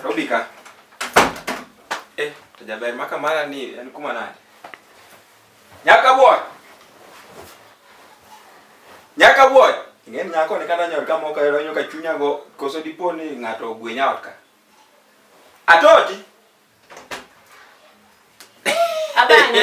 Nairobi ka. Eh, to jaber ma kamara ni en kuma nade? Nyaka buoch. Nyaka buoch. Ing'e ni nyako ni kata nyor kama ok ahero ka chunya go koso dipo ni ng'ato ogwenya ot ka. Atoti. Abana.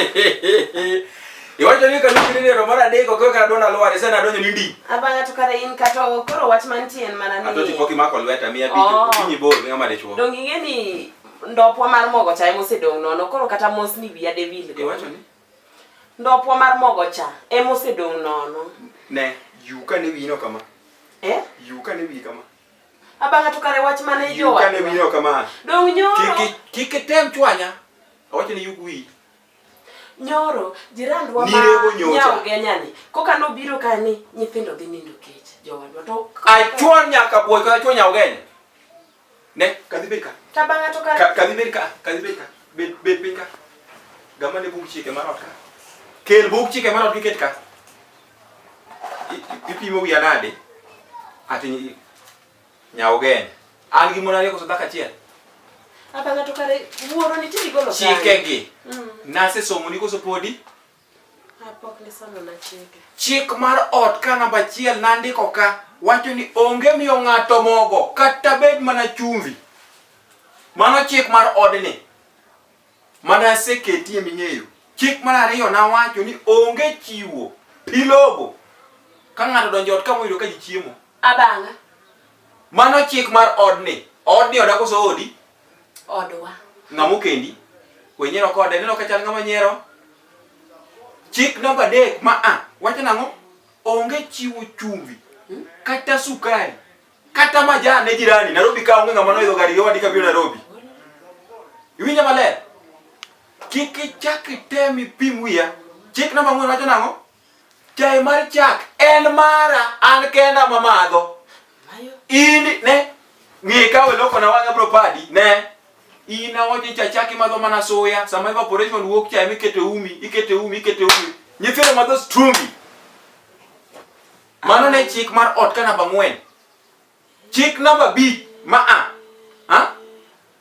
Iwacho ni kaluki ni mar adek ok kaka adonjo alwar isena adonjo ni ndi. Abana to kare in kata koro wach mantie en mana ni. Atoti pok imako lweta miya pich Oh. okinyi bor gi ng'ama dichuo. Donge ing'e ni ndopwa mar mogo cha ema osedong' nono koro kata mos ni wiya dewil go. Iwacho ni Ndopwa mar mogo cha ema osedong' nono. ne yuka ne wiyi no kama. Eh? Yuka ne wiyi kama. Abanga to kare wach mane Yuka ne wiyi jowadwa. no kama. Dong' nyoro. Kik kik item chwanya. Awacho ni yuk wiyi. Nyoro jirandwa ma Nirego nyocha. nyawo genyani koka nobiro ka ni nyithindo dhi nindo kech jowadwa to Achwon nyaka buoch kata achwon nyawo genya. Ne, kadhi bed ka. Tabanga to kare Ka kadhi bed ka, kadhi bed ka. Bed bed piny ka. Gama ne bug chike mar ot ka. Kel bug chike mar ot iket ka. Ipimo wiya nade? Ati nyawo genya. An gi mon ariyo koso dhako achiel? Abanga to kare wuoro nitie gigolo kanye? Chike gi. Nasesomo ni koso podi? Ah, pok nisomona chike. Chik mar ot ka namba achiel nandiko ka wacho ni onge miyo ng'ato mogo kata bed mana chumvi. Mano chik mar odni mana aseketie ming'eyo. Chik mar ariyo nawacho ni onge chiwo pi logo ka ng'ato donjo ot ka moyudo ka ji chiemo. Abanga. Mano chik mar odni. Odni oda koso odi? Odwa. Ng'ama okendi? We nyiero kode, ineno ka chal ng'ama nyiero? Chik namba adek ma a wacho nang'o? Onge chiwo chumvi kata sukari kata majan ne jirani. Nairobi ka onge ng'ama noidho gari gi owadi kabiro Nairobi. Iwinja maler? Kik ichak item ipim wiya. Chik namba ang'wen wacho nang'o? Chae mar chak en mara an kenda mamadho. In ne ng'i ka we loko na wang'a bro padi ne in awacho cha chak imadho mana suya sama evaporation wuok chae mikete umi ikete umi ikete umi nyithindo madho strungi. Mano ne chik mar ot ka namba ang'wen. Chik namba abich ma a ha?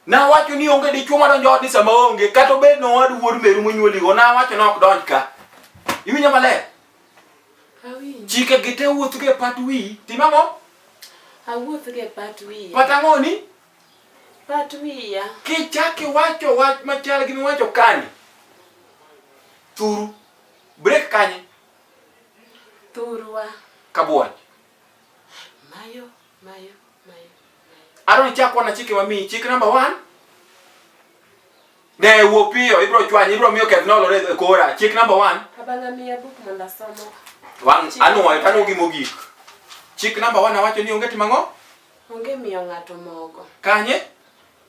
Nawacho ni onge dichuo madonjo odni sama onge kata obed ni owadu wuod meru monyuoligo nawacho ni ok donj ka. Iwinjo maler? Awinjo. Chike gi te wuoth go e pat wiyi. Tim ang'o? Awuoth go e pat wiya. Pat ang'o ni? Pat wiya. Kichak iwacho wach machal gi miwacho kani. Thuru. Break kanye? Thurwa. Kabuoch. Mayo, mayo, mayo. Adwa ni chak wana chike mamiyi. Chik namba 1. Ne wuo piyo, ibro chwanyi, ibro miyo keth nolore e kora. Chik namba 1. Abanga miya buk mondo asomo. Wang' anuoyo to anuo gi mogik. Chik namba 1 awacho ni onge timo ang'o? Onge miyo ng'ato mogo. Kanye?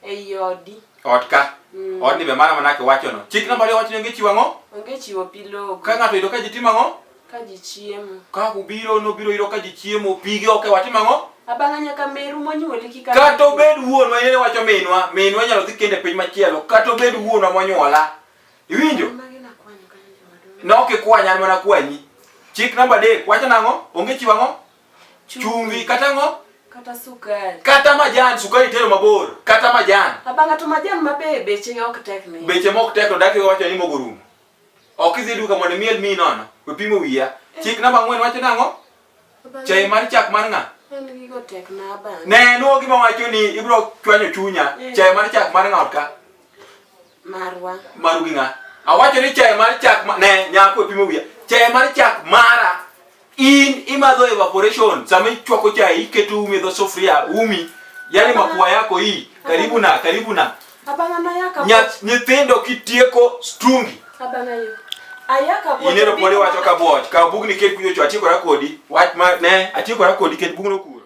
Ei odi. Ot ka. Odni be mana mana kiwacho no. Chik namba ariyo wacho ni onge chiwo ang'o? Onge chiwo pi logo. Ka ng'ato oyudo ka ji timo ang'o? Ka ji chiemo. Ka obiro nobiro yudo ka ji chiemo, pige ok e watimo ang'o? Abang'a nyaka meru monyuoli kik Kata obed wuonwa, inene wacho minwa, minwa inyalo dhi kendo e piny machielo, kata obed wuonwa monyuola. Iwinjo? Magi nakwanyo kanyo jowadwa. Ne ok ikwanya, an mana kwanyi. Chik namba adek wacho nang'o? Onge chiwo ang'o? Chumvi kata ang'o? Kata sukari. Kata majan, sukari tero mabor. Kata majan. Abanga to majan ma be beche ok tek ni. Beche mok tek to dak iwacho ni mogo rumo. Ok idhi duka mondo imiel mi nono. We pimo wiya. Chik namba ang'wen wacho nang'o? Chae mar chak mar ng'a? En gigo tek na abanga. Ne nuo gima wacho ni ibro chwanyo chunya. Eh. Chae mar chak mar ng'a ot ka? Marwa. Maru gi ng'a? Awacho ni chae mar chak ma, ne nyako we pimo wiya. Chae mar chak mara. In imadho evaporation sama ichwako chai iketo umi e dho sufuria umi. Yani mapua yako hii karibu na karibu na Abanga na yaka. Nyithindo kitieko strungi. Abanga yo. Ayaka bo. Ineno podi wacho ka buoch. Kaw bugni ket kucho cho atiekora kodi. Wach ma ne atiekora kodi ket bugno kuro.